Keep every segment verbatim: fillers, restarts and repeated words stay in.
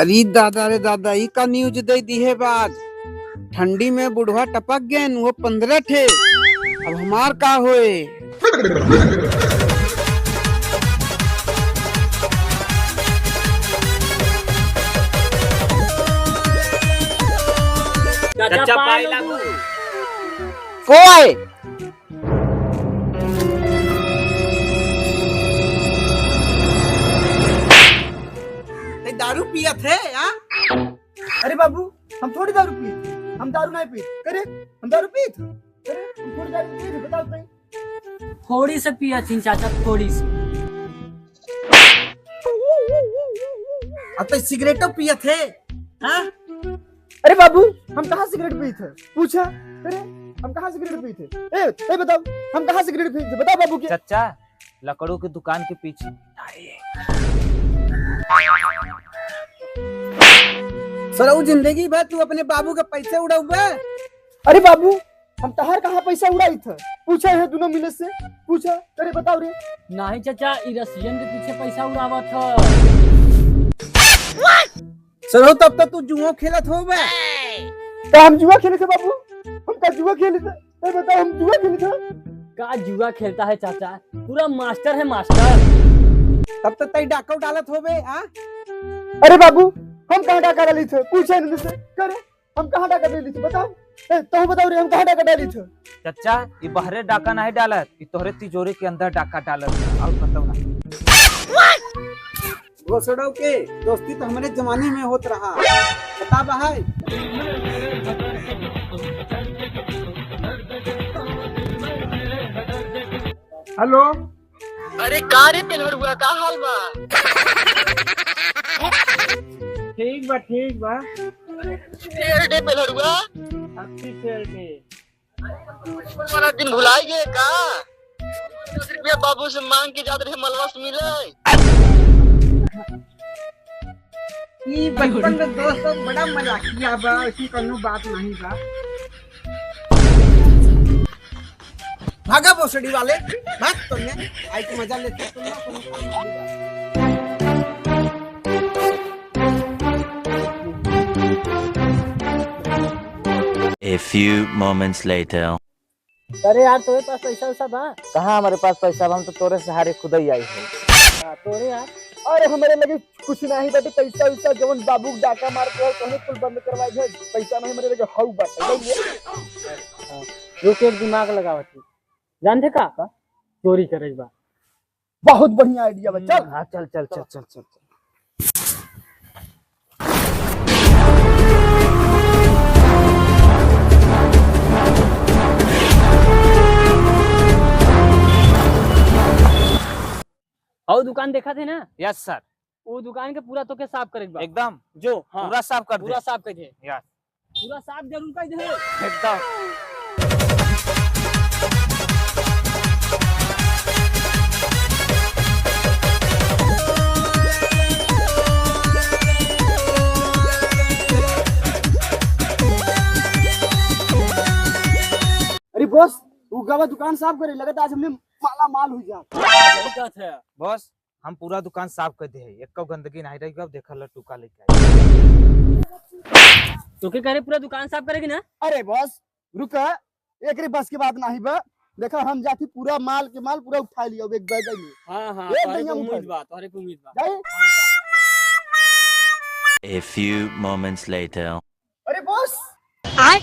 अरे दादा रे दादा, ई का news दे दिहे बा आज? ठंडी में बुढ़वा टपक गए, वो पन्द्रह ठे। अब हमार का होए? चाचा पाए लागू। कोई ते दारू पियत है, हाँ? अरे बाबू, हम थोड़ी दारू पीत, हम दारू नहीं पीत। अरे, हम दारू पीत? अरे, हम थोड़ी दारू पीत, बताओ तो। थोड़ी से पियत ही चाचा, थोड़ी से। अब तो सिगरेटो पियत है, हाँ? अरे बाबू, हम कहाँ सिगरेट पीत है? पूछा। अरे, हम कहाँ सिगरेट पीत है? ए, ए बताओ, हम कहाँ सिगरेट पीत है? बताओ बाबू के। चाचा, लकड़ों की दुकान के पीछे। सरऊ, जिंदगी भर तू अपने बाबू के पैसे उड़ाउबे? अरे बाबू, हम तहार कहाँ पैसा उड़ाई था? पूछा है दोनों मिले से, पूछा। अरे बताओ रे। नहीं चाचा, ई रसियन के पीछे पैसा उड़ावा था। सरऊ, तब तो तू जुआ खेलत होबे। का हम जुआ खेले थे बाबू? हम का जुआ खेले थे? ए बताओ, हम जुआ खेले थे? का जुआ खेलता है चाचा? पूरा मास्टर है, मास्टर। तब तो तई डाका डालत होबे, हाँ? अरे बाबू, हम कहाँ डाका डाली थे? पूछे इनमें से। करे, हम कहाँ डाका डाली थे? बताओ। ए, तू बताओ रे, हम कहाँ डाका डाली थे? चाचा, ई बहरे डाका नहीं डालत, ई तोहरे तिजोरी के अंदर डाका डालत। और बताओ ना। भोसड़ो के दोस्ती तो हमरे जमाने में होत रहा। बता बहाई। हेलो। अरे का रे पेलहरुआ, का हाल बा? ठीक बा, ठीक बा। फेर डे पेलहरुआ। Happy Fair Day। वाला दिन भुलाई गए का? दस रुपया बाबू से मांग के जात रहे मलवा से मिले। ई बचपन के दोस्त तो बड़ा मजाकिया बा, ऐसी कोनो बात नहीं बा। भागा भोसड़ी वाले, भाग तोने, आई के मजा लेते तुम ना, तुम। A few moments later. अरे यार, तोरे पास पैसा वैसा बा? कहाँ हमारे पास पैसा बा? हम तो तोरे सहारे खुद ही आई है। हाँ, तोरे यार। अरे हमारे लगे कुछ नहीं बाटे, पैसा वैसा जवन बाबू डाका मार के तोहे कुल बंद करवाए दे। पैसा नहीं हमारे लगे, हऊ बाटे, ले ले। हाँ, रुक, एक दिमाग लगावत ही। जानते का? का? चोरी करे के बा। बहुत बढ़िया idea बा, चल। हाँ, चल, चल, चल, चल, चल, चल। और दुकान देखा थे ना? Yes sir। वो दुकान के पूरा तोके साफ करे के बा। एकदम। जो, हाँ। पूरा साफ कर दे। पूरा साफ कर दे। Yes। पूरा साफ जरूर कर दे। एकदम। अरे boss, वो गवा दुकान साफ करे, लगता आज हमने माला माल हुई जा। सही बात है। Boss, हम पूरा दुकान साफ कर दे है, एको गंदगी नहीं रही। अब देखा ला टुका लेके आई। तोके करे पूरा दुकान साफ करेगी ना? अरे boss, रुका, एकरे बस के बात नहीं बा। देखा, हम जाती पूरा माल के माल पूरा उठा लिया एक बैग में। हाँ, हाँ, एक तोहरे पे उम्मीद बा, तोहरे पे उम्मीद बा। जाए? A few moments later। अरे boss। आय?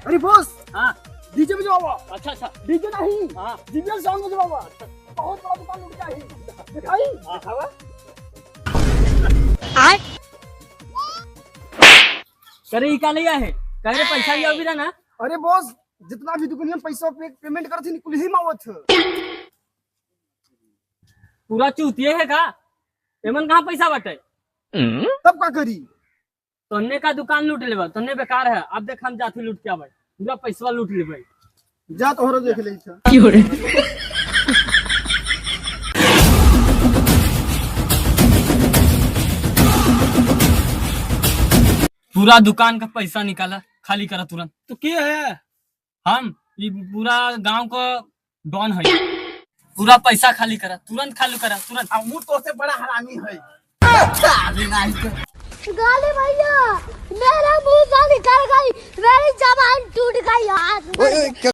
अरे boss। हाँ। DJ बजावा। अच्छा, अच्छा। DJ नहीं। हाँ। DJ sound बजावा। अच्छा। बहुत बड़ा दुकान लूट के आई। दिखाई? हाँ। दिखावा। आय? करे, ई का ले आए है? कह रहे पैसा लिया अभी रहा ना? अरे boss, जितना भी दुकानिया में पैसा पे, payment करत है, कुल ही मावत है। पूरा चूतिए है का? एमन कहाँ पैसा बाटे? तब का करी? तोन्ने का दुकान लूट लेबा, तोन्ने बेकार है। अब देख, हम जाथी लूट के आवे, पूरा पैसवा लूट लेबे। जा, तोहरो देख ले। क्यों रे? पूरा दुकान का पैसा निकाला, खाली करा तुरंत। तू के है? हम ई पूरा गांव का डॉन है। पूरा पैसा खाली करा, तुरंत खाली करा, तुरंत। अब मुंह तो से बड़ा हरामी है। साले नाई के। गाली भैया, मेरा मुंह से निकल गई, मेरी जबान टूट गई यार। ओए, ओए, क्या